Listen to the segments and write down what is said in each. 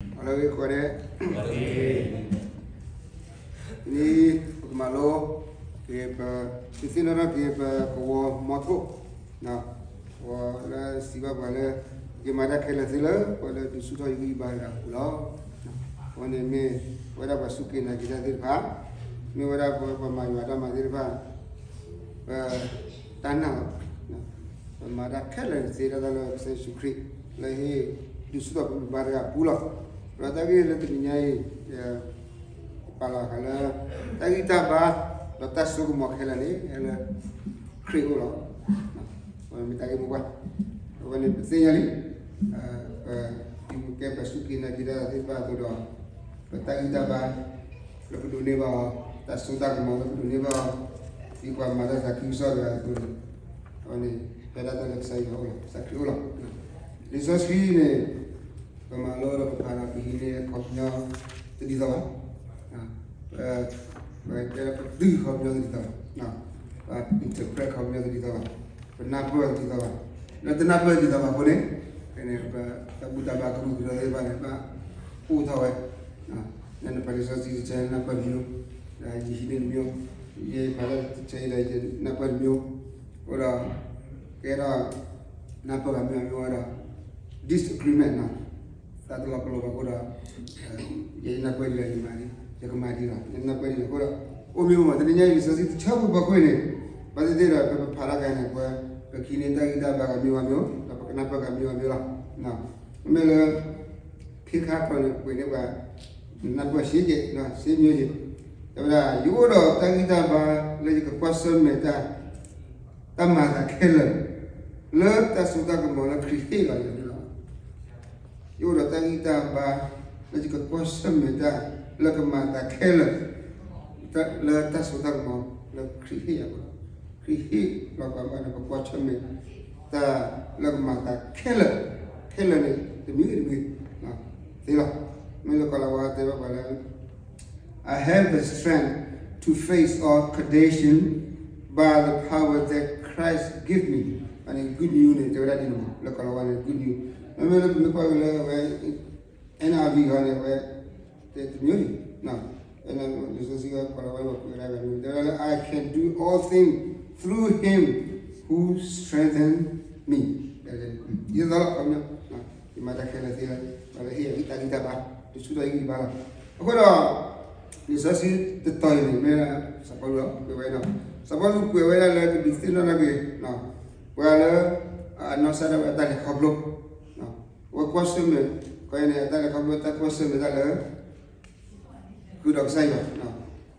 အလၢဂ့ၤကိးဂၤဒဲး, န့ၣ် ပကမၤလိက့ၤ ပ ဒုးသ့ၣ်နီၣ်ထီၣ်က့ၤ ပကဝီၤမီထိၣ်, ကဝီၤလၢစံးဘၣ်ပှၤလၢ ယမၤတၢ်ခဲလၢာ်သ့လၢ ပှၤလၢဒုးဆူၣ်ထီၣ်ယဂံၢ်ယဘါတဂၤအပူၤလီၤ. အဝဲန့ၣ်မ့ၢ်ဝဲဒၣ်ပှၤစူၢ်က့ၤနာ်က့ၤတၢ်သ့ၣ်တဖၣ်, မ့ၢ်ဝဲဒၣ်ပှၤမၤယွၤတၢ်မၤသ့ၣ်တဖၣ် ပတၢ်နာ်လီၤ. ပမၤတၢ်ခဲလၢာ်သ့ တၢ်သ့လၢကစၢ်ယ့ၣ်ၡူးခရံာ် လၢဟ့ၣ်ဒုးဆူၣ်ထီၣ်ပဂံၢ်ပဘါတဂၤအပူၤလီၤ. ဒီးတၢ်ဂ့ၢ်လၢတနံၤညါအံၤ ပာ်လီၤဃာ်လၢ တၢ်ဂံၢ်တၢ်ဘါ ဒီးတၢ်စိကမီၤခဲလၢာ်န့ၣ် လၢခရံာ်အအိၣ်လီၤ. အဝဲမ့ၢ်တၢ်ဂ့ၢ်မိၢ်ပှၢ်, အဝဲန့ၣ်ပသ့ၣ်ညါလံ, ပ ဒ်ပကဲပှၤစူၢ်က့ၤနာ်က့ၤတၢ်သ့ၣ်တဖၣ်အသိးဒီး ပတၢ်ဂံၢ်တၢ်ဘါ လၢပဒိးန့ၢ်ဘၣ်အီၤ, တၢ်စိတၢ်ကမီၤလၢပဒိးန့ၢ်ဘၣ်အီၤ, ဒ်ပှၤမၤတၢ်သးခုကစီၣ်တဂၤအသိးန့ၣ်, အဝဲန့ၣ် ဖဲဒၣ်တၢ်လၢကစၢ်ယွၤအအိၣ်လီၤ, ကစၢ်ခရံာ်အအိၣ်လီၤ. လံာ်စီဆှံန့ၣ် ပမၤလိဒီးပဖးဒီးပဟံးန့ၢ်အခီပညီတဒ်သိးဘၣ်, ပ ပတဲပတုာ်ခီပညီတဒ်သိးဘၣ်, ပ interpret ခီပညီတဒ်သိးဘၣ်, ပနၢ်ပၢၢ်တဒ်သိးဘၣ်, လၢတနၢ်ပၢၢ်တဒ်သိးဘၣ်အဃိန့ၣ်, ဖဲန့ၣ် ပတၢ်ဘူၣ်တၢ်ဘါကရူၢ်ကရၢသ့ၣ်တဖၣ်န့ၣ် ဘၣ်အိၣ်ထီၣ်ဝဲ, လၢနပာ်လံာ်စီဆှံတဆၢနၢ်ပၢၢ်တမံၤ, ဒီးယဟံးန့ၢ်တမံၤ, ယဖးတၢ်တဆၢအံၤဒီးယနၢ်ပၢၢ်တမံၤ, အဃိဒီး ကဲထီၣ် နၢ်ပၢၢ်ဂၤမ့ၢ်အမ့ၢ်ဝဲဒီး disagreement နီၤ, သးတလီၤပလိာ်ဘၣ်အဃိဒီး ယနၢ်ပၢၢ်ဒ်လဲၣ် ယမၤဒ်, ယကမၤဒ်လီၤ, ယနၢ်ပၢၢ်ဒ်လဲၣ်အဃိဒီး အိၣ်မ့ၢ်မ့ၢ် တနံၤညါအံၤ လံာ်စီဆှံတဆၢဖိဘၣ်ကွၢ်န့ၣ်, ဘၣ်သ့ၣ်သ့ၣ်ဒီး ပပဖးတၢ်ခဲအံၤန့ၣ် ပှၤ ပကဟံးန့ၢ်တၢ်ဂံၢ်တၢ်ဘါဂၤမ့ၢ်ဝဲမ့ၢ်, ဒီးပကနၢ်ပၢၢ်ဂၤမ့ၢ်ဝဲမ့ၢ်လီၤ. မ့မ့ၢ်လၢ ခ့ခါခီန့ၣ် ပှ့ၤန့ၢ်ပှၤ နၢ်ပၢၢ်စ့ကဲး, စ့မျိုးကဲး, တဲဝဲဒၣ် ယအိၣ်ဒီးတၢ်ဂံၢ်တၢ်ဘါလၢယကကွၢ်ဆၢၣ်မဲာ်တၢ် တၢ်မၤသးခဲလၢာ် လၢတၢ်စိတၢ်ကမီၤလၢခရံာ်ဟ့ၣ်လီၤယၤန့ၣ်လီၤ. ယအိၣ်ဒီးတၢ်ဂံၢ်တၢ်ဘါ လၢယကကွၢ်ဆၢၣ်မဲာ်တၢ် လၢကမၤသးခဲလၢာ် လၢတၢ်စိတၢ်ကမီၤလၢခရံာ်ဟ့ၣ်ယၤလီၤ. ခရံာ်ဟ့ၣ်လီၤပှၤဘၣ်ဒီး ပကွၢ်ဆၢၣ်မဲာ် တၢ်လၢကမၤသးခဲလၢာ်, ခဲလၢာ်န့ၣ် တမံၤဂ့ၤတမံၤဂ့ၤ သ့လီၤ. မ့ၢ်လၢကီၤလၤဝါတဲဘၣ်ပှၤလၢ I have the strength to face all condition by the power that Christ give me. အန့ၣ် good news န့ၣ် တဲဝဲဒၣ်ဒ်န့ၣ်မး, လၢကီၤလၤဝါန့ၣ် good news. မ့မ့ၢ်လၢပမ့ၢ်ကွၢ်က့ၤလၢအဝဲ NIV ဂီၢ်န့ၣ် အဝဲ တဲတမျိုးန့ၣ်, လံာ်စီဆှံကီၤလၤဝါန့ၣ် ပှၤကွဲးဒၣ်ဂၤမ့ၢ် တဲဝဲဒၣ်လၢ I can do all things through him who strengthen me. ဒ်သိးလီၤ ခီပညီ, ယမၤတၢ်ခဲလၢာ်သ့လၢ ပှၤလၢဟ့ၣ်ယၤတၢ်ဂံၢ်တၢ်ဘါ, ဒုးဆူၣ်ထီၣ်ယဂံၢ်ယဘါလီၤ. အဃိဒီး လံာ်စီဆှံတတီၤအံၤန့ၣ် မ့ၢ်စီၤပီလူးလီၤ ကွဲးဝဲနီၤ, စီၤပီလူးကွဲးဝဲဒၣ်လၢကဒုးသ့ၣ်နီၣ်ထီၣ်က့ၤ ပှၤလၢ အနီၢ်ကစၢ်ဒၣ်ဝဲအတၢ်လဲၤခီဖျိ အဝဲကွၢ်ဆၢၣ်မဲာ် ခီအံၤန့ၣ် အတၢ်လဲၤခီဖျိ တၢ်ကွၢ်ဆၢၣ်မဲာ်တၢ်လၢ ဃုာ်ဒီးကစၢ်ယွၤ,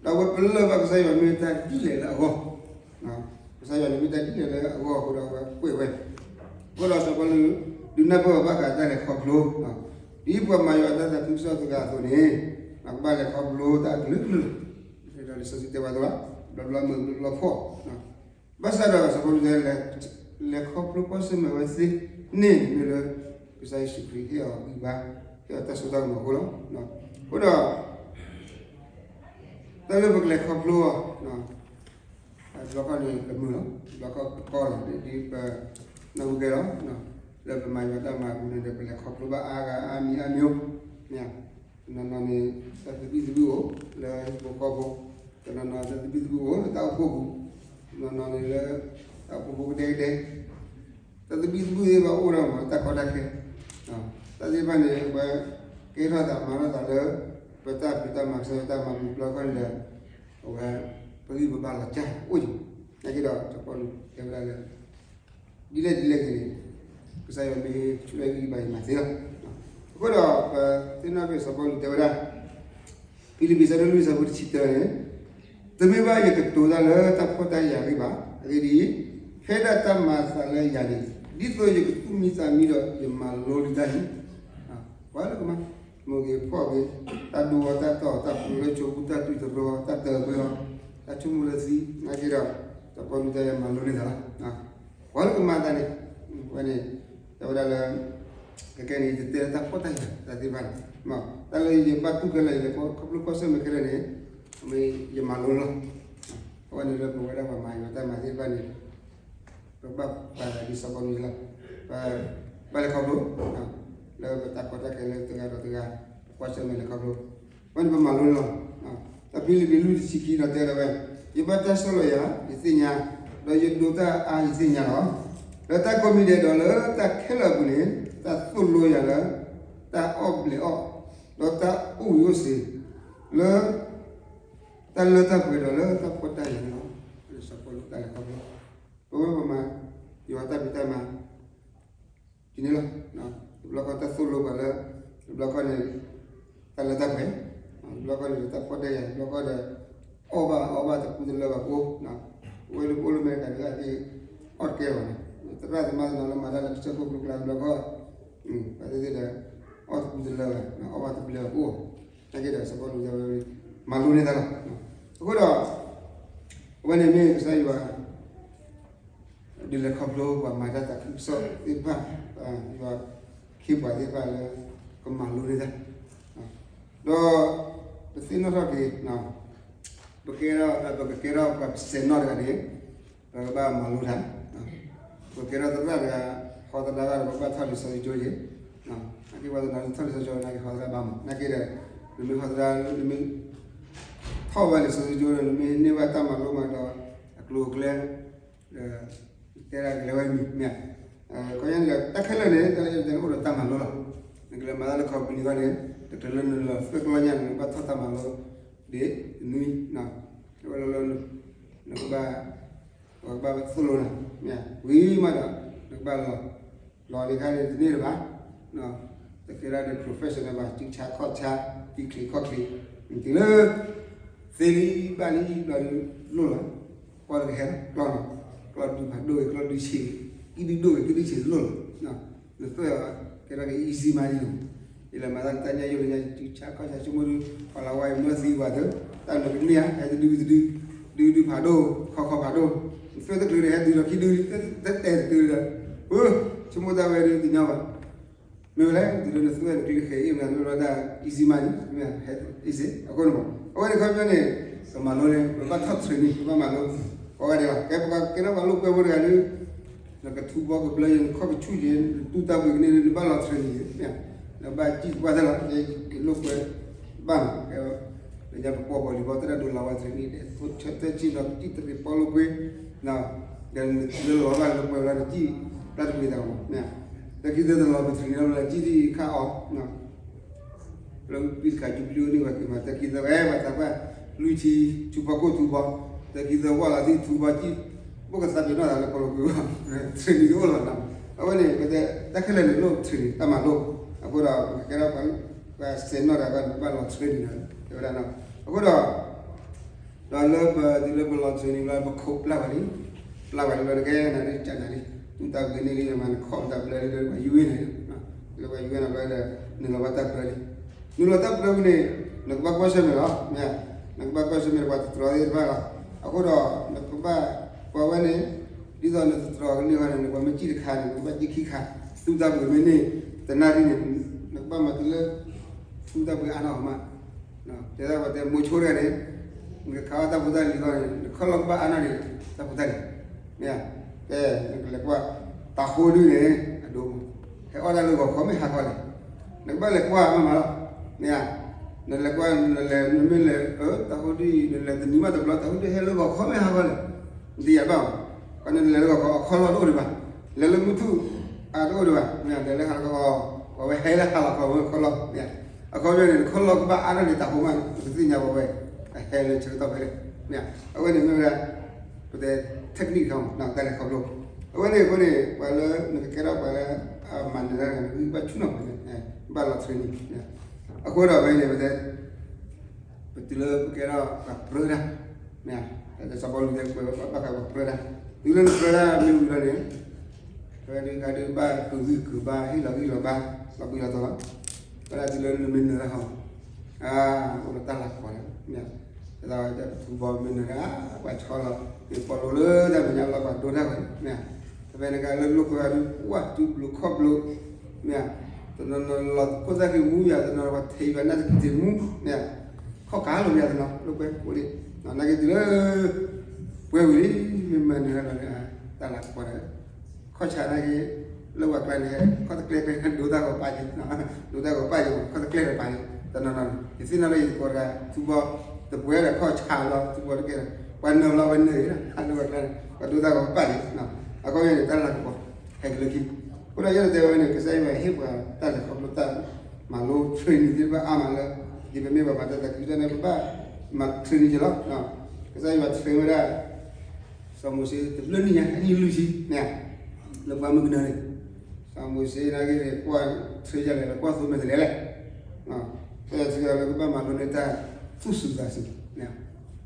ဒီးအဝဲပလၢၢ်ဘၣ်ကစၢ်ယွၤမ့ၢ်တၢ်ဒ်လဲၣ်လၢအဂီၢ်, ကစၢ်ယွၤန့ၣ်မ့ၢ်တၢ်ဒ်လဲၣ်လၢအဂီၢ်အဃိဒီး အဝဲကွဲးဝဲ, အဃိဒီးစီၤပီလူး ဒုးနၢ်ပၢၢ်ဘၣ်ဃးတၢ်လဲၤခီဖျိ, ဒ်ပှၤမၤယွၤတၢ်သးခုကစီၣ်တဂၤအသိးန့ၣ်, ကဘၣ်လဲၤခီဖျိတၢ်အကလုာ်ကလုာ်, ဒီးလံာ်စီဆှံတဲဝဲဒၣ်လီၤ, ဘျီဘျီမုာ်ဘျီဘျီဖှီၣ် ဘၣ်ဆၣ်ဒီးစီၤပီလူးတဲ လဲၤခီဖျိကွၢ်ဆၢၣ်မဲာ်ဝဲသ့န့ၣ် မ့ၢ်လၢ ကစၢ်ယ့ၣ်ၡူးခရံာ်ဟ့ၣ်အီၤဂံၢ်ဘါ, ဟ့ၣ်အီၤတၢ်စိတၢ်ကမီၤအဃိလီၤ. အဃိဒီး တၢ်လၢပကလဲၤခီဖျိအီၤ တဘျီခီန့ၣ်ကမုာ်လီၤ, တဘျီခီကကီလီၤ, ဒ်ပနီၢ်ပကဲလီၤ, လၢပမၤယွၤတၢ်မၤအပူၤန့ၣ်ဒီး ပလဲၤခီဖျိဘၣ်အါဂၤအါမံၤအါမံၤ, မ့ၢ် တနီၤနီၤန့ၣ် တၢ်သဘံၣ်သဘုၣ်အိၣ်လၢဟံၣ်ဖိဃီဖိ, တနီၤနီၤတၢ်သဘံၣ်သဘုၣ်အိၣ်လၢတၢ်အိၣ်ဖှိၣ်ပူၤ, တနီၤနီၤန့ၣ်လၢ တၢ်အိၣ်ဖှိၣ်ဖိကဒဲကဒဲ, တၢ်သဘံၣ်သဘုၣ်သ့ၣ်တဖၣ်အိၣ်ဒီးမ့ၢ်တၢ်ကီတၢ်ခဲ, တၢ်သ့ၣ်တဖၣ်န့ၣ် အဝဲကဲထီၣ်သးမၤထီၣ်သးလၢ ပတၢ်ဖံးတၢ်မၤကစၢ်ယွၤတၢ်မၤပူၤတဘျီခီန့ၣ်ဒီး အဝဲ ပဂံၢ်ပဘါလီၤကၢ်အိၣ်က့ၤ, နာ်က့ဒီးစီၤပီလူးတဲဝဲဒၣ်လၢ ဒ်လဲၣ်ဒ်လဲၣ်ဂ့ၤန့ၣ် ကစၢ်ယွၤမ့ၢ်ဆူၣ်ထီၣ်ဂံၢ်ဘါယမၤသ့လီၤ. အဃိဒီးပသ့ၣ်နီၣ်က့ၤစီၤပီလူးတဲဝဲဒၣ် ဖံလံးပံး ဆၢဒိၣ်လွံၢ် ဆၢဖိတဆံတၢန့ၣ်, တမ့ၢ်ဘၣ်ယကတိၤတၢ်လၢတၢ်ဖှီၣ်တၢ်ယာ်အဂ့ၢ်ဘၣ်. အဂ့ၢ်ဒ်အံၤ, ဖဲဒၣ်တၢ်မၤအသးလၢယၤန့ၣ် ဒ်သိးယကသူၣ်မံသးမံဒီးယမၤလိလံတၢ်န့ၣ်, ပှၤလၢကမၤ မိၢ်ဂ့ၤဖှီၣ်ဂ့ၤ, တၢ်ဒိအီၤတၢ်တီၢ်အီၤ တၢ်ပူၤလၢဆိးပူၤ တၢ်တွံၢ်တရၢအီၤ တၢ်တၢၢ်ကွံာ်အီၤ တၢ်ဆိကမိၣ်လၢသံ နာ်က့ဒီး စီၤပီလူးတဲယမၤလိန့ၢ်သးလီၤ. ပှၤလၢကမၤသးန့ၣ် ဝဲန့ၣ် တဲဝဲဒၣ်လၢ ကကဲန့ၣ် ယတတဲလၢတၢ်ဖှီၣ်တၢ်ယာ်တၢ်သ့ၣ်တဖၣ်န့ၣ်, တၢ်လၢယဘၣ်တူၢ်ခဲလၢာ် ယလဲၤခီဖျိကွၢ်ဆၢၣ်မဲာ်ခဲလၢာ်န့ၣ် မ့ၢ်ယမၤလိလီၤ. အဝဲန့ၣ်လၢပဝဲဒၣ်ပှၤမၤယွၤတၢ်မၤသ့ၣ်တဖၣ်န့ၣ် ပဘၣ်ပာ်သးဒ်စီၤပီလူးလီၤ. ပဘၣ်လဲၤခီဖျိ လၢပတၢ်ကီတၢ်ခဲလၢတဂၤဒီးတဂၤ ကွၢ်ဆၢၣ်မဲာ်လၢခီဖျိ ဝဲန့ၣ်ပမၤလိန့ၣ်လီၤ. တၢ်ဖံလံးပံၤလွံၢ်တဆံခံဒီးတဲလၢဝဲ, ယဘၣ်တၢ်ဆီၣ်လီၤယၤ ယသ့ၣ်ညါ, ဒီးယဒိတၢ်အါယသ့ၣ်ညါလီၤ. လၢတၢ်ကိးမံၤဒဲးဒီးလၢတၢ်ခဲလၢာ်အပူၤန့ၣ် တၢ်သိၣ်လိယၤလၢ တၢ်အီၣ်ဘျဲးအီၣ်, ဒီးတၢ်အိၣ်ဝံၤအိၣ်စ့ၤ လၢ တၢ်လၢတၢ်ပှဲၤဒီးလၢတၢ်ဖှီၣ်တၢ်ယာ်န့ၣ်လီၤ. စီၤပီလူးတၢ်လဲၤခီဖျိ ပဝဲပမၤ ယွၤတၢ်ဖံးတၢ်မၤ ဒ်န့ၣ်လီၤ. တဘျီခီတၢ်သိၣ်လိပှၤလၢ တဘျီခီန့ၣ် တၢ်လၢတၢ်ပှဲၤ, တဘျီခီန့ၣ်ဒီးတၢ်ဖှီၣ်တၢ်ယာ်, တဘျီခီဒီး အီၣ်ဘၣ်အီဘၣ်တကူတလၢဘၣ်ကအိၣ်, ပဝဲလၢပအိၣ်လၢအမဲရကၤတဂၤအံၤ အီၣ်တကဲဘၣ်န့ၣ် သရၣ်သမါတနီၤလၢမၤတၢ်လၢကစၢၢ်ခိၣ်ကျိကျါတဘျီခီ ပှၤသ့ၣ်သ့ၣ်ဒီး အီၣ်တကူတလၢဘၣ်, အီၣ်ဘၣ်တကူတလၢဘၣ်ကအိၣ်, နာ်က့ဒီးစီၤပီလူးတဲဝဲ မၤလိန့ၢ်တၢ်လီၤ. အဃိဒီး အဝဲန့ၣ်မ့ၢ်ကစၢ်ယွၤ ဒုးလဲၤခီဖျိပှၤမၤတၢ်သးခုကစီၣ်သ့ၣ်တဖၣ်, ယွၤခ့ပှၤသ့ၣ်တဖၣ်လၢ ကမၤလိန့ၢ်တၢ်, ဒီး ပသ့ၣ်နီၣ်ထီၣ်က့ၤ ပကဲထီၣ် ပကကဲထီၣ်ပှၤစဲးနီၣ်တဂၤန့ၣ် ပကဘၣ်မၤလိတၢ်, ပကဲထီၣ်သရၣ်တဂၤ ဟီသဒၣ်ဘၣ်ဒီး ပကဘၣ်ထီၣ်လံာ်စီဆှံကၠိက့ၤ, နာ်က့ပှၤတနီၤထီၣ်လံာ်စီဆှံကၠိနာ်က့ဟီသဒၣ်ဘၣ်မး, နာ်က့ဒီး နမ့ၢ်ဟီသဒၣ် နမ့ၢ် ထီၣ်ဝဲလံာ်စီဆှံကၠိဒီး နမ့ၢ်န့ၢ်ဘၣ်တၢ်မၤလိမးဒီး အကျိၤအကျဲ တဲဒၣ်ကလဲၤဝဲမံၤမ့ၢ်ဧါ, ခီညါန့ၣ်ဒီး တၢ်ခဲလၢာ်န့ၣ် တၢ်လၢယတဲန့ၣ်အိၣ်ဒီးတၢ်မၤလိလီၤ. နကလဲၤမၤတၢ်လၢ company ခီန့ၣ် တချုးလၢနလီၤသွဲၣ်ကျီညါန့ၣ် နဘၣ်ထီၣ်တၢ်မၤလိ ဒ်နွံ ဝဲလၢ နကဘၣ် ပှၤကဘၣ်သိၣ်လိနၤ မ့ၢ်ဧါ, ဝံၤမးဒီး နကဘၣ်လီၤ, လီၤန့ၣ်ခါန့ၣ် တန့ၢ်လၢၤဘၣ်, တကဲဒၣ်ဒီး professional ဘၣ်, စုဆါခီၣ်ဆါ, တံၤချံးခီၣ်ချံး, တုၤလၢ သ့လံဘၣ်လံဘျီဒုးလိၣ်လီၤ, ကွၢ်လၢကဟဲလီၤ, ကျီၢ်နီၤ, ကျီၢ်ဒုးဖးဒိၣ်ဂ့ၤ, ကျီၢ်ဒုးဆံးဂ့ၤ, ကံၣ်ဒုးဒိၣ်ဂ့ၤ, ကံၣ်ဒုးဆံးလိၣ်လီၤ, နသွဲၣ်အီၤ ကဲထီၣ်က့ၤ easy money လီၤ. ယလဲၤမၤတၢ်တၢ်ညၣ်ယိၣ်လၢညါ စုဆါခီၣ်ဆါ ဆိကမိၣ်ဒုး ပှၤလီၤဝါအံၤမၢသံဝဲသၢ, တၢ်လၢကန့ၢ်ဧါ, ဟဲတဒုတဒု, ဒုဒုဖးဒိၣ်, ခီခီဖးဒိၣ်, နသွဲၣ်တချုးဒီး ဟဲတုၤလီၤခံဒု, တတဲတဒုဒီး, ပ ဆိကမိၣ်တၢ်ဝဲဒုးတညီဘၣ် မ့ၢ်ဝဲလဲၣ်, တုၤလၢနသွဲၣ်တချုးဃဲၤအံၤ မ့ၢ်ဝဲဒၣ် easy money မ့ၢ် easy အဃိန့ၣ်မး, အဝဲန့ၣ်ခီပညီန့ၣ် ကမၤလိန့ၣ် ပဘၣ်ထီၣ် training ပဘၣ်မၤလိ, ကိးဂၤဒဲးလီၤ, ကဲပကကဲထီၣ်ပှၤလိာ်ကွဲဖိတဂၤဒုး နကထူဘီကဘျၢယဲ နခီၣ်ကဆူၣ်ယဲ နတူၢ်တၢ်ဘှံးကန့ၢ် နဘၣ်လီၤ training ယဲ, နဘၣ်စံၣ်ကွၢ်သ့လီၤ, ယလိာ်ကွဲဘၣ်မး, လၢညါပကွီၢ်ပီၤလံၤဘီ သရၣ်ဒိးလီၤဝဲ training ဒီး သၢဆံဒီး တံၢ်တရံးပီလိာ်ကွဲ, ဒီးနလီၤဘၣ်လိာ်ကွဲလီၤ နစံၣ်တၢ်တကွံသးမး, တၢ်ခံသၢတလီၤ ပ training လီၤ လၢစံၣ်တံၢ်ခါအီၤ လၢပံးတခါ ယူဘလံအိၣ်န့ၢ်ဝဲက့ၤမး တၢ်ခံသၢဝဲ ပှၤသးပှၢ် လွံၢ်ဆံ ထူဘီကိၢ်ထူဘီ, တၢ်ခံသၢဝဲလီၤသံထူဘီကံၣ်, ဘၣ်ကသးပ့ၤနီၣ်သးလၢပီလိာ်ကွဲဘၣ်, training တအိၣ်လီၤနီၤ, အဝဲန့ၣ် ပတဲ တၢ်ခဲလၢာ်န့ၣ် လိၣ် training တၢ်မၤလိ, အဃိဒီး ပကကဲထီၣ်ပှၤ ပှၤစဲးနီၣ်တဂၤဘၣ် နဘၣ်လီၤ training နီၤ တဲဝဲဒၣ်နီၤ, အဃိဒီး ဒီးလၢပ တုၤလၢပလီၤ training လီၤ ပခိးပျၢ်ဝဲလံ, ပျၢ်ဝဲလံဘျီ နကဲနၤဒ်ကနၤလံ, တူၢ်တၢ်ဘှံးကန့ၢ်လံ နမၤနခီၣ်တၢ်ဘျၢလံ လၢပှၤယူဝဲနၤလံ, လၢပှၤယူဝဲနၤဘျီဒီး နုာ်လီၤဘၣ်တၢ်ဘျၢလံ, နုာ်လီၤတၢ်ဘျၢဝံၤန့ၣ် နကဘၣ်ကွၢ်ဆၢၣ်မဲာ်လီၤ, မ့ၢ်ဧါ, နကဘၣ်ကွၢ်ဆၢၣ်မဲာ်ပှၤတတြီသ့ၣ်တဖၣ်လီၤ, အဃိဒီး နကဘၣ် ပှၤဝဲန့ၣ် ဒ်သိးနတတြီကန့ၢ်ဝဲန့ၣ် နပှၤမ့ၢ်စံၣ်တခါန့ၣ် နကဘၣ်စံၣ်ခံခါ, တူၢ်တၢ်ဘှံးမ့ၢ်န့ၢ် တနၣ်ရံၣ်န့ၣ် နကဘၣ်မၤတုၤလၢ တူၢ်တၢ်ဘှံးအါနီၢ်မး, တဲဒၣ်ပှၤတဲမိၤဆိတဂၤန့ၣ် နကခးအီၣ်တၢ်ဖိတၢ်လံၤအဂီၢ်န့ၣ် နခီၣ်လီၢ်ကဘၣ်အါနီၢ်န့ၣ် တၢ်ဖိတၢ်လံၤ, မ့ၢ်ဧါ, တဲ နကလဲၤကွၢ် တၤဟိဒုန့ၣ် အဒိမး ဟဲအီၣ်တၢ်လၢဂီၤခီမ့ၢ်ဟါခီလဲၣ်, နကဘၣ်လဲၤကွၢ်မးမးလီၤ, မ့ၢ်ဧါ, နလဲၤကွၢ် နလဲၤ နမ့ၢ်လဲၤ တၤဟိဒု နလဲၤတနံၤမးတဘျီ တၤဟိဒုဟဲလၢဂီၤခီမ့ၢ်ဟါခီလဲၣ်, နတယာ်ဘၣ်မး, ပှၤနလဲၤလၢဂီၤခီအခီၣ်လီၢ်တအိၣ်ဒံးဘၣ်, လဲၤလၢမုၢ်ထူၣ် အတအိၣ်ဒံးဘၣ်, မ့ၢ်ဧါ, လဲၤလၢဟါလီၤခီ ပှၤဝဲဟဲလၢဟါလီၤခီဝဲအခီၣ်လီၢ်, မ့ၢ်ဧါ, အခီပညီန့ၣ် နခီၣ်လီၢ်ကဘၣ်အါထီၣ်န့ၣ် တၤဟိမး နကသ့ၣ်ညါဝဲဝဲ အဟဲလၢဆၢကတီၢ်ဖဲလဲၣ်, မ့ၢ်ဧါ, အဝဲန့ၣ်မ့ၢ်ဝဲဒၣ် ပတဲ technique တခါမး တၢ်လဲၤခီဖျိ, အဝဲန့ၣ်အဃိန့ၣ် ပှၤလၢနကကဲထီၣ်ပှၤလၢ အမၤနၢၤတၢ်တဂၤန့ၣ် ဘၣ်ဆူၣ်နီၤဖးန့ၣ် ဘၣ်လီၤ training, အဃိဒီးဖဲန့ၣ် ပတဲ ပတုၤလၢပကဲထီၣ်ပှၤပြၢတၢ်, မ့ၢ်ဧါ, စီၤပီလူးတဲ ပဘၣ်ဃးပှၤပြၢတၢ်, တုၤလၢနပြၢတၢ်မ့ၢ်ဝံၤလီၤန့ၣ် ပဝဲဒုးဂၤဒုးဘၣ်ကုၢ်ဂံၢ်ကုၢ်ဘါ ဟ့ၣ်လီၤဂံၢ်လီၤဘါ လီၤဘှံးလီၤတီၤလီၤ, ဝဲဒၣ်တုၤလၢနမ့ၢ်နၢၤတၢ်ဟီ အိၣ်ဒီးတၢ်လၤကပီၤဒီး မ့ၢ်ဧါ, ဒ်သိးပထူဘီမ့ၢ်နၢၤတၢ် ပှၤဆီလီၤ မ့ၢ်ပီလိာ်လၢတၢ်မဲာ်ညါလီၤ ပှၤဒိတၢ်ဝဲ မ့ၢ်ဧါ, တဖဲနကလၢလိာ်ကွဲအီၤဒုး ကွၢ်စုဘျုးခီၣ်ဘျုး, မ့ၢ်ဧါ, တနီၤနီၤလီၤခိၣ်သၣ်ဃံမူယၤ တနီၤပှၤထံးယၤနၢ်တကံၢ်တ့ၢ်မူ, မ့ၢ်ဧါ, ခီၣ်ကးလိာ်မ့ၢ်ဧါတနီၤ လိာ်ကွဲအိၣ်လံ, နာ်က့တုၤလၢ ပှဲၤဝံၤလံ မ့ၢ်မၤနၢၤတၢ်လီၤန့ၣ် တၢ်လၤကပီၤဒီး ခီၣ်ဆးနာ်က့ လၢပှၤကျါန့ၣ် ခီၣ်တကျဲကျဲ ဒိတၢ်ဂီၤပာ်က့ၤ, ဒိတၢ်ဂီၤပာ်က့ၤ ခီၣ်တကျဲတပာ်က့ၤ, တနီၤနီၤန့ၣ် ယသ့ၣ်နီၣ်လၢယသကိးတဂၤ ထူဘီ တပှဲၤဒီးခီၣ်ဆးလီၤ ထူဘီတကဲလီၤ ပှၤနၢၤလီၤဝဲနၢၤအံၤလီၤ ဟးလိာ်ဝဲကျါန့ၣ် ပှၤဒိသးဂီၤပာ်န့ၣ် အခီပညီန့ၣ် တၢ်လၤကပီၤ ဟဲက့ၤလၢခံ အဃိဒီးယအဲၣ်ဒိးတဲဝဲန့ၣ် ကစၢ်ယွၤဟ့ၣ်ပှၤတၢ်လဲၤခီဖျိတၢ်မၤလိ training သ့ၣ်တဖၣ်အါမးလၢ ယပမ့ၢ်ပှၤမၤတၢ်သးခုကစီၣ်န့ၣ် ပဘၣ်မၤ training က့ၤလီၤ ကစၢ်ယွၤ train ဝဲဒၣ် စီၤမိၤၡ့တဘျုးနံၣ်ညါ အနံၣ်လွံၢ်ဆံန့ၣ် လၢပှၢ်မုၢ်ကနၢန့ၣ် စီၤမိၤၡ့နာ်က့န့ၣ် ကွၢ် train ယၤလဲၣ် လၢကွၢ်သိမဲာ်တဲးလဲးလဲၣ် ကစၢ်ယွၤ train ယၤလၢကဘၣ်မၤလိန့ၢ်တၢ်သူၣ်စူၤသးစူၤ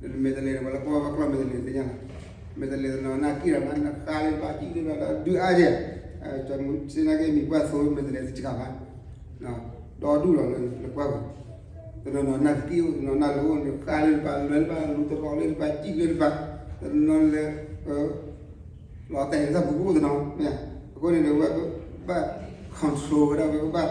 လၢမဲာ်တဲးလဲးန့ၣ် ပှၤလၢကွၢ်ဘၣ်ကျီၢ်မဲာ်တဲးလဲးသ့ၣ်ညါလီၤ မဲာ်တဲးလဲးတနီၤနၢ်က့ၣ်ဒီးနၢ်ဃါလၢတပၤ ကံၣ်လၢတပၤဒီးဒုးအါကဲ စီၤမိၤၡ့နာ်က့မံၤပှၢ်သိမဲာ်တဲးလဲးတစှၤဘၣ် ဒီဒူၣ်လီၤလၢကွၢ်ပူၤ တနီၤနီၤနၢ်က့ၣ်အိၣ် တနီၤနၢ်လိၤအိၣ် နၢ်ဃါလၢတပၤ လဲၤလၢတပၤ လူၤတရီၤလၢတပၤ ကံၣ်လၢတပၤ တနီၤလဲၤ လီၤတဲာ်တၢ်ပူၤကအိၣ်တနီၤ မ့ၢ် အဃိန့ၣ်ဒီး ဝဲကဘၣ် control ဝဲဒၣ် ဝဲကဘၣ်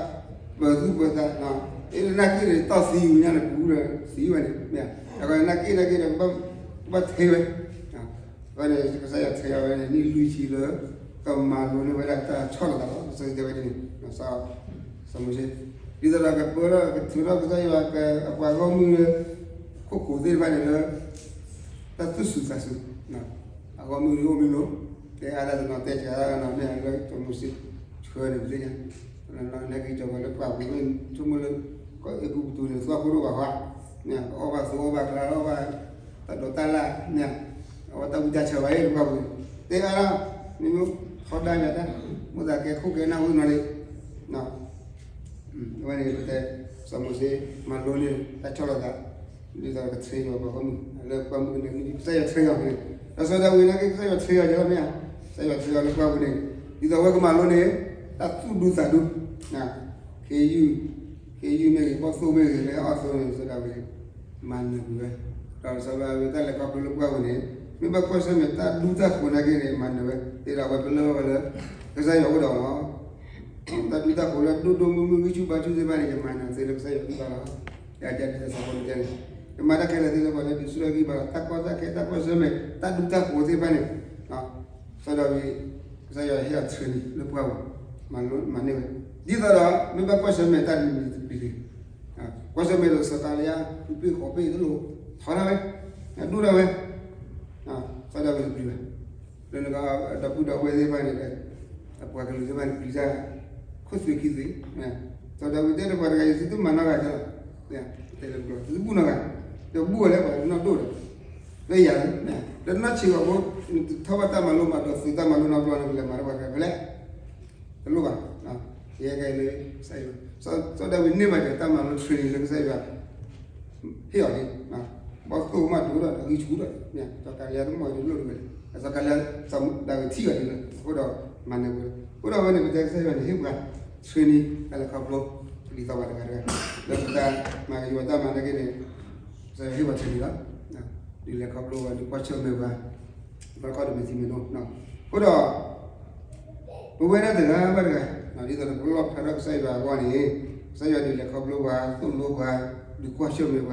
ပၢၤသူၣ်ပၢၤသး အ့ၣ် နၢ်က့ၣ်န့ၣ် တီၢ်သံဝံၤညါန့ၣ် ပူၤဒီးသံဝဲန့ၣ် မ့ၢ် အဃိန့ၣ် နၢ်က့ၣ် နၢ်က့ၣ်ဒီး ကဘၣ် ကဘၣ်ထဲဝဲ အဃိန့ၣ် ကစၢ်ယွၤ train ဝဲန့ၣ် နံၣ်လွံၢ်ဆံလၢ ကမၤလိန့ၢ်ဝဲဒၣ်တၢ်ဆီၣ်လီၤသးလီၤ ကစၢ်ယွၤတဲဝဲဒ်န့ၣ် စီၤမိၤၡ့ ဒ်သိးဒီးကပၢထီၣ်ကထုးထီၣ်ကစၢ်ယွၤအပှၤဂီၢ်မုၢ်လၢ ခိၣ်ခိၣ်သ့ၣ်တဖၣ်န့ၣ်လၢ တၢ်သူၣ်စူၤသးစူၤ အဂီၢ်မုၢ်အိၣ်မံၤလိၤ တဲအါတၢ်တနီၤ တဲစှၤတၢ်တနီၤ မ့ၢ်လၢစီၤမိၤၡ့ ဆှၢန့ၣ်ပသ့ၣ်ညါ နက့ၤကီၤပှၤလၢပှၢ်ပူၤမ့ၢ် ဆိကမိၣ်လၢ ကီၢ်အဲၤကူပတူးန့ၣ် သွၣ်ခိၣ်ဒိၣ်ဘၣ်ဃီ မ့ၢ် ကအီၣ်ဘၣ်သိအီၣ်ဘၣ်ကျါ အီၣ်ဘၣ်တၢ်ဒိးတၢ်လၣ် မ့ၢ် အဝဲတၢ်ဝံတၢ်ဆၢဘၣ်လၢပှၢ်ပူၤ တဲအါတၢ် မ့မ့ၢ်ထီဒါယၤတၢ် မိၣ်သးကဲခိၣ်ကဲနၢ်ဟူတနီၤလံ အဝဲန့ၣ်ပတဲ စီၤမိၤၡ့ မၤလိန့ၢ်တၢ်ဆီၣ်လီၤသး ဒ်သိးက train ယွၤပှၤဂီၢ်မုၢ် လၢပှၢ်မုၢ်ကနၢ ကစၢ်ယွၤ train ယွၤန့ၣ် ဒီးစီၤဒၤဝံးနာ်က့ ကစၢ်ယွၤ train ယွၤယလီၤမ့ၢ်ဧါ ကစၢ်ယွၤ train ယွၤလၢပှၢ်ပူၤန့ၣ် ဒ်သိးဝဲကမၤလိန့ၢ် တၢ်သူၣ်ဒူသးဒူ ခ့ယုၢ် ခ့ယုၢ်မ့ၢ်ဂ့ၤ ဘီၣ်သိၣ်မ့ၢ်ဂ့ၤ လၢအီၣ်သိန့ၣ် စီၤဒၤဝံး မၤနၢၤကွံာ်ဝဲ ဒီးစီၤဒၤဝံးတၢ်လဲၤခီဖျိလၢပှၢ်ပူၤန့ၣ် မ့ၢ်ဘၣ်ကွၢ်ဆၢၣ်မဲာ်တၢ်ဒူတၢ်ဃိးနာ်က့န့ၣ် မၤနၢၤဝဲ သ့ဒီးအဝဲပလၢၢ်ဝဲလၢ ကစၢ်ယွၤအိၣ်ဒီးလီၤ တၢ်ဒူတၢ်ဃိးလၢဒိၣ်ဒိၣ်မုၢ်မုၢ်ဂံၢ်ဆူၣ်ဘါဆူၣ်သ့ၣ်တဖၣ်န့ၣ် ယမၤနၢၤသ့လၢကစၢ်ယွၤဂံၢ်ဘါလီၤ. ယကဒ်သိးစီၤပီလူးတဲန့ၣ် ယမၤတၢ်ခဲလၢာ်သ့လၢပှၤလၢဒုးဆူၣ်ထီၣ်ဂံၢ်ဘါလီၤ. တၢ်ကီတၢ်ခဲ တၢ်ကွၢ်ဆၢၣ်မဲာ် တၢ်ဒူတၢ်ဃိးသ့ၣ်တဖၣ်န့ၣ် စီၤဒၤဝံး ကစၢ်ယွၤဟ့ၣ်အီၤ training လၢပှၢ်ပူၤ မၤန့ၢ်ဝဲ ဒ်သိးဒီး မ့ၢ်ဘၣ်ကွၢ်ဆၢၣ်မဲာ်တၢ်တမံၤတမံၤတမံၤ ကွၢ်ဆၢၣ်မဲာ်ဒီးစီၤကၤလံယါ ဃုပ့ၢ်ဃိးပ့ၢ်တလိၣ် ထီဒါဝဲ ဒိၣ်ဒၣ်ဝဲ စီၤဒၤဝံးတပျံၤဘၣ် လၢနကဒီပုၢ်ဒီဝဲၢ်သ့ၣ်တဖၣ်န့ၣ် အပှၤကလုာ်သ့ၣ်တဖၣ်န့ၣ် ပျံၤတၢ် ခိၣ်သွံၣ်ခံသွံၣ် စီၤဒၤဝံးတဲဒီးပှၤတဂၤအံၤ သုတမၤနီတဂၤလီၤ တဲလၢပျီ သုတဘူၣ်နီတဂၤ တဘူၣ်ဝဲလၢပှၤနီၢ်ဒိၣ်ဒီး လၢယၤလၢ လၢနီၢ်ဆံးဂီၤဖိ နတထီၣ်ဘၣ်တၢ်မၤလိမၤဒိးသုးတၢ်မၤလိနီတဘျီန့ၣ် ပလဲၤမၤတၢ်ပှၤတဂၤဖဲလဲၣ် တလိၣ်ဘၣ် ယဲကဲလၢ စီၤဒၤဝံးန့ၢ်ဘၣ်က့ၤတၢ်မၤလိ training လၢကစၢ်ယွၤ ဟ့ၣ်အီၤန့ၣ် ဘီၣ်သိၣ်မးဒိၣ်ဒီး အဂံၢ်ဆူၣ်ဒီး စီၤကၤလံယါတမ့ၢ်ဒ်လိၣ်တဝဲ စီၤကၤလံယါ စီၤဒၤဝံးထံၣ်အီၤဒ်လီၤ အဃိဒီး မၤနၢၤဝဲ အဃိဒီးအဝဲန့ၣ် ပတဲကစၢ်ယွၤန့ၣ် ဟ့ၣ်ပှၤ training တၢ်လဲၤခီဖျိ ဒ်သိးပှၤတဂၤတဂၤ လၢပတၢ်မၤကယီၤတၢ်မၤနာ်က့န့ၣ် ကစၢ်ယွၤဟ့ၣ်ပှၤ training လီၤ ဒုးလဲၤခီဖျိဝဲ ဒုးကွၢ်ဆၢၣ်မဲာ်ပှၤ ဘၣ်တခီတမံၤသံမ့ၢ်ဒိၣ် အဃိဒီး ပဝဲဒၣ်တဂၤဘၣ်တဂၤ ဒ်သိးဒီးပလီၣ်ဖျါထီၣ်ကစၢ်ယွၤအဂီၢ်န့ၣ် ကစၢ်ယွ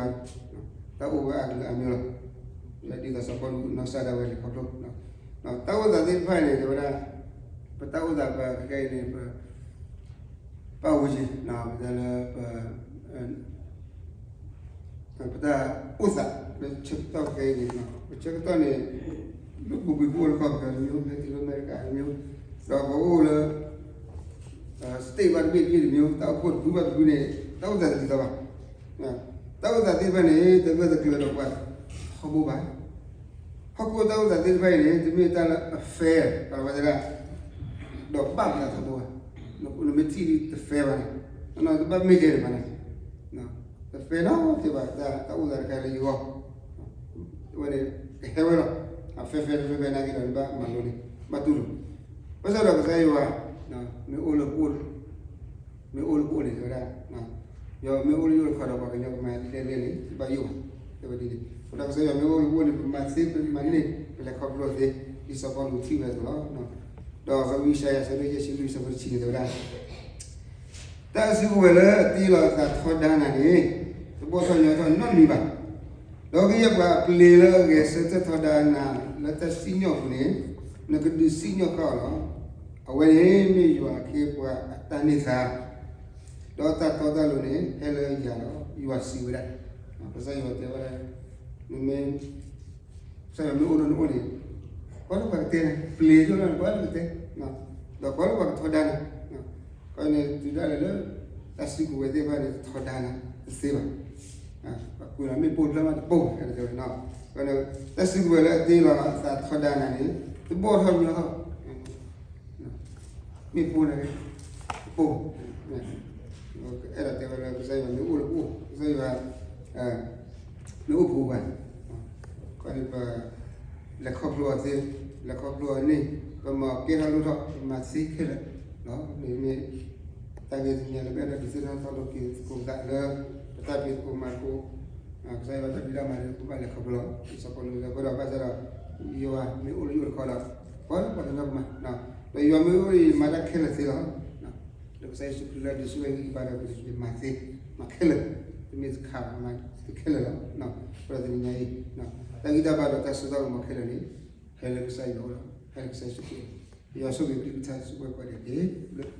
ၤဒုးလဲၤခီဖျိပှၤ သိၣ်လိပှၤ ဒုးကွၢ်ဆၢၣ်မဲာ်ပှၤ တၢ်အိၣ်ဝဲအကလုာ်အါမံၤလီၤ ဒ်သိးစီၤပီလူးနီၢ်ကစၢ်ဒၣ်ဝဲလဲၤခီဖျိ တၢ်အိၣ်သးသ့ၣ်တဖၣ်န့ၣ် တဲဝဲဒၣ် ပတၢ်အိၣ်သးပခဲအံၤန့ၣ် ပ ပတ်ဝန်းကျင် ပတဲလၢ ပတၢ်အိၣ်သးလၢဆၢကတီၢ်ခဲအံၤန့ၣ် ပဆၢကတီၢ်န့ၣ် လၢပူၤကွံာ်ပအိၣ်လၢကီၢ်ပယီၤတမံၤ ဖဲထံလၢအမဲရကၤတမံၤ ဒီးပအိၣ်လၢ state ဘၣ်တဘ့ၣ်တဘ့ၣ်တမံၤ တၢ်အိၣ်ဖှိၣ်တဖုဘၣ်တဖုန့ၣ် တၢ်အိၣ်သးတဒ်သိးဘၣ် တၢ်အိၣ်သးသ့ၣ်တဖၣ်န့ၣ် တဂၢၢ်တကျၢၤဒီးပှၤထီဘိဘၣ် ဟီၣ်ခိၣ်တၢ်အိၣ်သးသ့ၣ်တဖၣ်အံၤန့ၣ် တမ့ၢ်တၢ်လၢအ fair ဘၣ်ဝဲသဒၣ် ဒီးဘၣ်ပသးထီဘိဘၣ် နမ့ၢ်ထံၣ်ဒ်တ fair ဘၣ်န့ၣ် နတဘၣ်မ့ၢ်ဒဲးန့ၣ်ဘၣ်န့ၣ် တ fair နီတဘျီဘၣ် တၢ်အိၣ်သးတခါလၢယဂီၢ် ဝဲန့ၣ် ကဟဲဝဲလီၤ အ fair fair တ fair fair နာ်က့ဒီး နဘၣ်မၤလိန့ၣ် ဘၣ်တူၢ်လိာ် ဘၣ်ဆၣ်ဒီးကစၢ်ယွၤ မ့ၢ်အိၣ်လၢပအိၣ် မ့ၢ်အိၣ်လၢပအိၣ်န့ၣ် တဲဝဲဒၣ် ယွၤမ့ၢ်အိၣ်လၢယအိၣ်တခီဒီး ပှၤကညီကမၤလဲၢ်လဲၢ်န့ၣ် တဘၣ်ယိၣ်ဘၣ် တဲဝဲဒ်န့ၣ် အဃိဒီးကစၢ်ယွၤမ့ၢ်အိၣ်လၢပအိၣ်န့ၣ် ပမၤသ့ပမၤန့ၢ် ပလဲၤခီဖျိသ့ ဒ်စီၤပီလူးထံၣ်ဝဲအသိးလီၤ ဒီးပဝံယၡါယၤ အဆၢဒိၣ်ယဲၢ်ဆံလွံၢ် အဆၢဖိတဆံန့ၣ် တဲဝဲဒၣ် တၢ်စုကဝဲၤလၢအတ့လီၤအသးထီဒါနၤန့ၣ် တဘီၣ်ထီၣ်ညီထီၣ်နီတမံၤဘၣ်. ဒီးကယဲၢ်ပှၤအပျ့ၤလၢအဂဲၤဆၢထၢၣ်ထီဒါနၤလၢတၢ်စံၣ်ညီၣ်အပူၤန့ၣ် နကဒုးစံၣ်ညီၣ်ဃာ်အီၤလီၤ. အဝဲန့ၣ်မ့ၢ်ယွၤအခ့အပှၤအတၢ်န့ၢ်သါ ဒီးတၢ်တီတၢ်လိၤန့ၣ် ဟဲလၢယၤလီၤ. ယွၤစံးဝဲဒၣ်, ကစၢ်ယွၤတဲဝဲဒၣ်, မ့မ့ၢ် ကစၢ်ယွၤမ့ၢ်အိၣ်လၢနအိၣ်န့ၣ်, ကွၢ်လၢပှၤကတဲန့ၣ် ပျ့ၤဒိၣ်လၢနကွၢ်လၢပှၤကတဲ, ဒီးကွၢ်လၢပှၤကထီဒါနၤ, ကွၢ်န့ၣ်တုၤဒၣ်လဲာ်လၢ တၢ်စုကဝဲၤသ့ၣ်တဖၣ်န့ၣ် ထီဒါနၤတသ့ဘၣ်. ပှၤကွံာ်လီၤမ့ၣ်ပိၢ်တဖျၢၣ်မးတပိၢ်, တၢ်စုကဝဲၤလၢအတ့လီၤအသးထီဒါနၤန့ၣ် တဘီၣ်ထီၣ်ညီထီၣ် မ့ၣ်ပိၢ်န့ၣ် တပိၢ်, အဲၣ်ဒိးတဲဝဲလၢကစၢ်ယွၤမ့ၢ်အိၣ်လၢပအိၣ်, ကစၢ်ယွၤ မ့ၢ်အိၣ်ပူၤပှၤ, ခီန့ၣ်ပ လဲၤခီဖျိအီၤသ့, လဲၤခီဖျိအီၤန့ၣ် ပမၤကဲထီၣ်လိၣ်ထီၣ် ပမၤသ့ခဲလၢာ်လီၤ. မ့မ့ၢ် တၢ်ဂ့ၢ်တမံၤလၢပအဲၣ်ဒိးဒုးသ့ၣ်နီၣ်ထီၣ်လိာ်က့ၤသကိးသးလၢ ပတၢ်ဖံးသကိးမၤသကိး, ကစၢ်ယွၤတၢ်ဖံးတၢ်မၤန့ၣ် ပဘၣ်လဲၤခီဖျိလီၤ. စီၤပီလူးတဲဝဲဒၣ်ဘၣ်ဆၣ်ဒီး ယွၤမ့ၢ်အိၣ်လၢယအိၣ်တခီဒီး ပှၤလၢပှၤကညီကမၤ, ဒီးယွၤမ့ၢ်အိၣ်လၢယမၤတၢ်ခဲလၢာ်သ့လီၤ. လၢကစၢ်ယ့ၣ်ၡူးခရံာ်လၢအဒုးဆူၣ်ဝဲဂံၢ်ဘါဒီး ပမၤသ့, မၤခဲလၢာ်, တမ့ၢ်တခါဘၣ်, မၤသ့ခဲလၢာ်လီၤ. ဒီးတနံၤညါအံၤ တၢ်ဂံၢ်တၢ်ဘါဒီးတၢ်စိတၢ်ကမီၤခဲလၢာ်န့ၣ် ဟဲလၢကစၢ်ယွၤအအိၣ်လီၤ, ဟဲလၢကစၢ်ယ့ၣ်ၡူးခရံာ်အအိၣ်, ယွၤဆိၣ်ဂ့ၤကလုၢ်ကထါဆူပှၤကိးဂၤဒဲးတက့ၢ်.